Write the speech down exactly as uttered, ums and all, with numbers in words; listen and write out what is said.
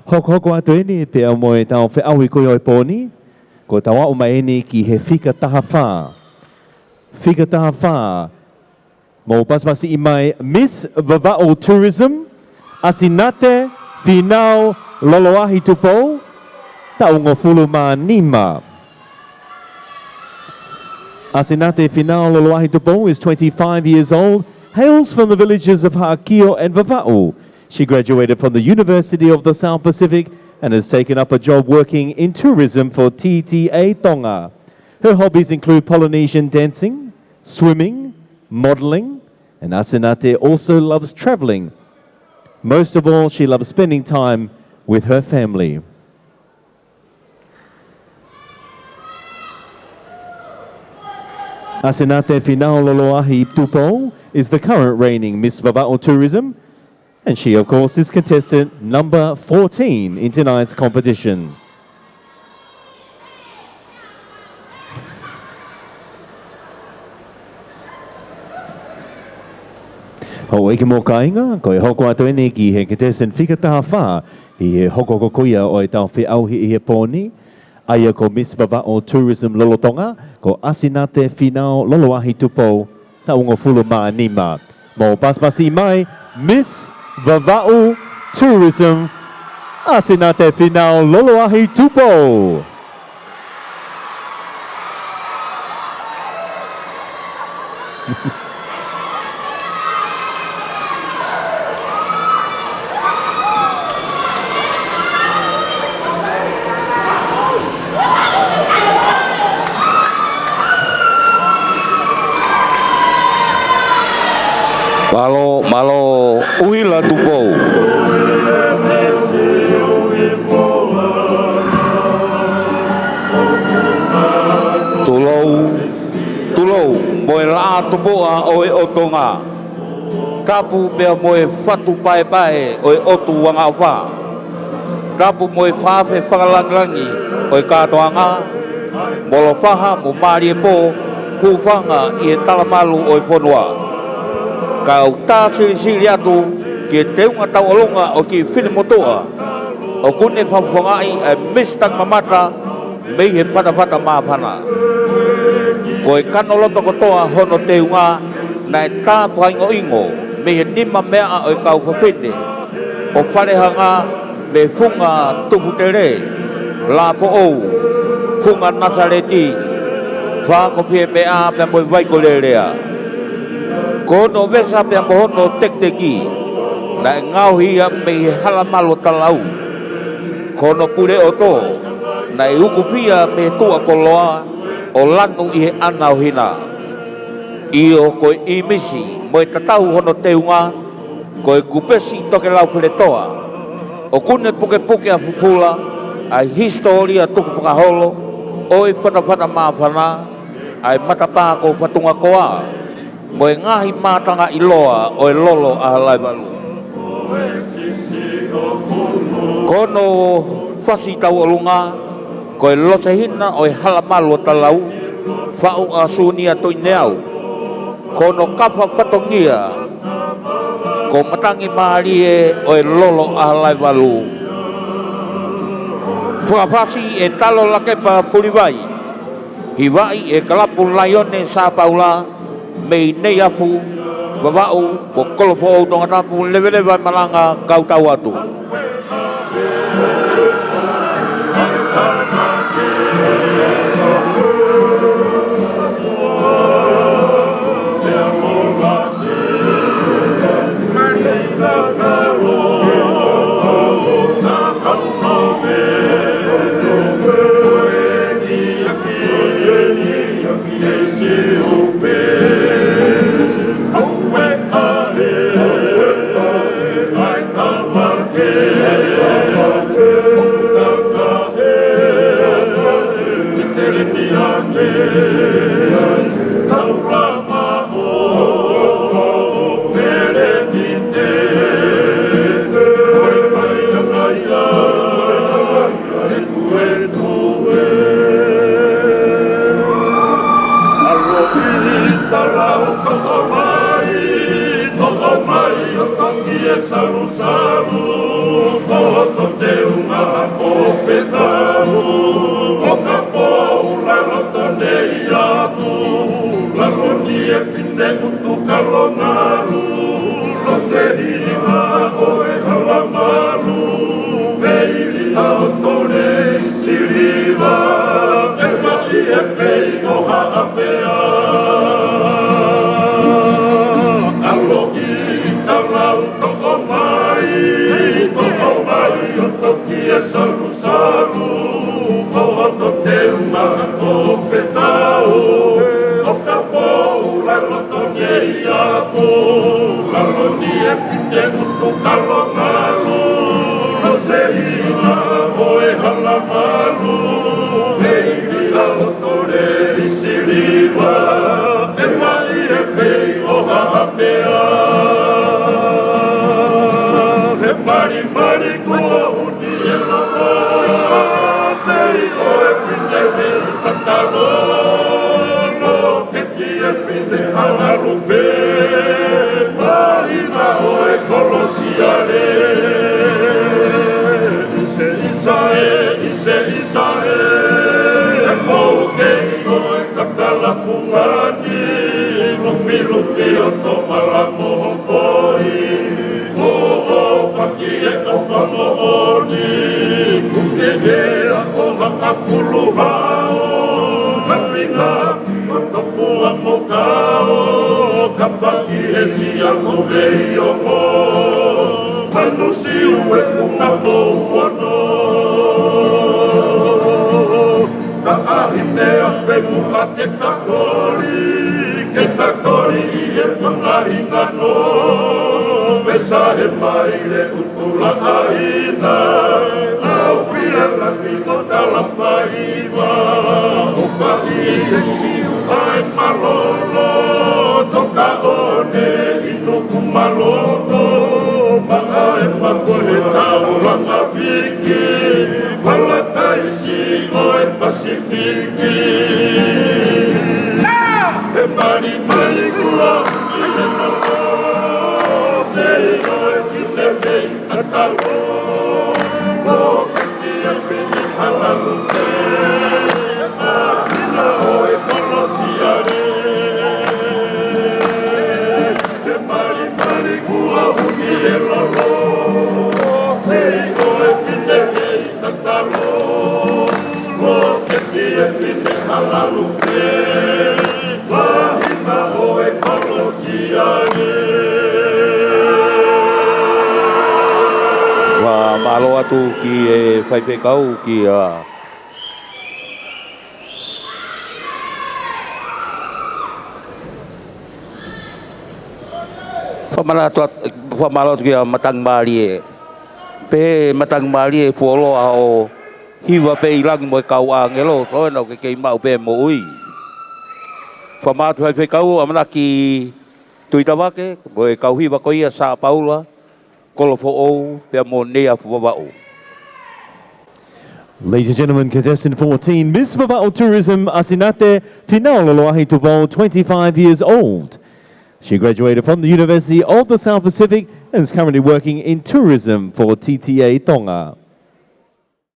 Hokohoko atu eni pea mo e tau feʻauhi ko ia ʻo e pō ni, ko e tau aʻu mai eni ki he fika taha fā. Fika taha fā, mou pasipasiʻi mai Miss Vavaʻu Tourism, ʻAsinate Finau Loloahi Tupou, taʻu hongofulu mā nima. ʻAsinate Finau Loloahi Tupou is twenty-five years old, hails from the villages of Haʻakio and Vavaʻu. She graduated from the University of the South Pacific and has taken up a job working in tourism for T T A Tonga. Her hobbies include Polynesian dancing, swimming, modeling, and ʻAsinate also loves traveling. Most of all, she loves spending time with her family. ʻAsinate Finau Loloahi Tupou is the current reigning Miss Vavaʻu Tourism, and she, of course, is contestant number fourteen in tonight's competition. Houʻeiki mo kāinga, ko e hoko atu eni ki he contestant fika taha fā ʻi he hokohoko ko ia ʻo e tau feʻauhi ʻi he pō ni, ʻa ia ko Miss Vavaʻu Tourism lolotonga, ko ʻAsinate Finau Loloahi Tupou, taʻu hongofulu mā nima. Mou pasipasiʻi mai, Miss Vavaʻu Tourism, ʻAsinate Finau Loloahi Tupou. Mālō, mālō, ʻUhila Tupou. Tulou, tulou, mo e laʻā tupuʻa ʻo e ʻOtu Tonga. Tapu pea mo e fatu paepae ʻo e ʻOtu Angaʻofa. Tapu mo e faafe fakalangilangi ʻo e kātoanga, molofaha mo mālie pō, hūfanga ʻi he talamalu ʻo e fonua. Kae ʻatā silisili atu ki he teunga tauʻolunga ʻo e kiʻi finemotuʻa ʻoku ne fakafofongaʻi ʻa e Miss Takimamata mei he Fatafata Māfana. Ko e kanoloto kotoa hono teunga naʻe tā fakaʻingoʻingo mei he nima meaʻa ʻo e kau fafine ʻo Falehanga, mei Funga Tufutele, Lafoʻou, Funga Nasaleti, Fakofiemeʻa pea mo e Vaikolelea. Ko hono vesa pea mo hono tekiteki naʻe ngaohi ia mei he hala malu ʻo Talau. Ko hono puleʻoto naʻe ukufia mei he tuʻa koloa ʻo lanu ʻi he ʻana ʻo hina. ʻIo, ko e ʻīmisi mo e tatau hono teunga, ko e kupesi Tokelau Feletoa ʻoku ne pukepuke ʻa fufula ʻa e hisitōlia tukufakaholo ʻo e Fatafata Māfana, ʻa e matapā ko Fatungakoa, mo e ngaahi mātanga ʻiloa ʻo e lolo ʻa Halaevalu. Ko hono fasi tauʻolunga, ko e losehina ʻo e hala malu ʻo Talau, faʻu ʻa Sunia Tuʻineau. Ko hono kafa fatongia, ko Matangi Mālie ʻo e lolo ʻa Halaevalu. Fakafasi ʻe Talo Lakepa Fulivai, hivaʻi ʻe Kalapu Laione Sā Paula, mei Neiafu, Vavaʻu, mo Kolofoʻou, Tongatapu. Leveleva e malanga, kau tau atu. Loto teunga ʻa Kofetau, ʻo ka poula loto nei afu, lalo ni e fine kutu kalongalu, lo se hina ʻo e hala malu, mei li ʻa o tole i siliva, e maʻi e pei ʻo haʻa mea. Kalo ki talau toko mai, toko mai, ʻo toki e salusalu, ʻo ʻoto teunga ʻa Kofetau, ʻo ka poula loto nei afu, lalo ni e fine kutu kalongalu, lo se hina ʻo e hala malu, mei li ʻa o tole i siliva, e maʻi e pei ʻo haʻa mea. He malimali kuo uni e loko, sei ʻo e fine mei tatalo, no ke ki e fine hala lupe, fahina ʻo e kolosiale. ʻIse ʻIsae, ʻIse ʻIsae, e mou kei ʻo e kakala fungani, lufilufi ʻo tō hala mo hokoi, ʻo ʻofa ki e ʻofa moʻoni, kumi e ako haka fulu hao, ka pinga ʻo ka fua mo ka o, ka paki e sia ko vei o mo, manusi ue kuna ko ono. Ka ʻahi mea femu a ke kakoli, ke kakoli ʻi e fanga hingano, me sa he mai le utula ʻaina, au fia laki ko tala fai. Ua, ʻo fai se siu ʻa e malolo, toka one ʻi nuku malolo, maʻa e mafo he taulanga viki, pala taisi ʻo e Pasifiki. He malimali kua ʻi he malo, sei ʻo e fine mei tatalo, mo ke ki e fine hala lupe, ʻa hina ʻo e kolosiale. He malimali kua uni e lolo, sei ʻo e fine mei tatalo, mo ke ki e fine hala lupe, ʻa hina ʻo e kolosiale. Ua mālō atu ki he faifekau ki a Fakamālō atu, fakamālō atu ki a Matangi Mālie. Pehē Matangi Mālie fuoloa ʻo hiva pē ʻi langi mo e kau ʻāngelo, toe nau ke kei maʻu pē moʻui. Fakamālō atu faifekau, ʻamanaki Tuʻitavake, mo e kau hiva ko ia Sā Paula, Kolofoʻou, pea mo Nei Afu Vavaʻu. Ladies and gentlemen, contestant fourteen, Miss Vavaʻu Tourism, ʻAsinate Finaololoahi Tupou, twenty-five years old. She graduated from the University of the South Pacific and is currently working in tourism for T T A Tonga.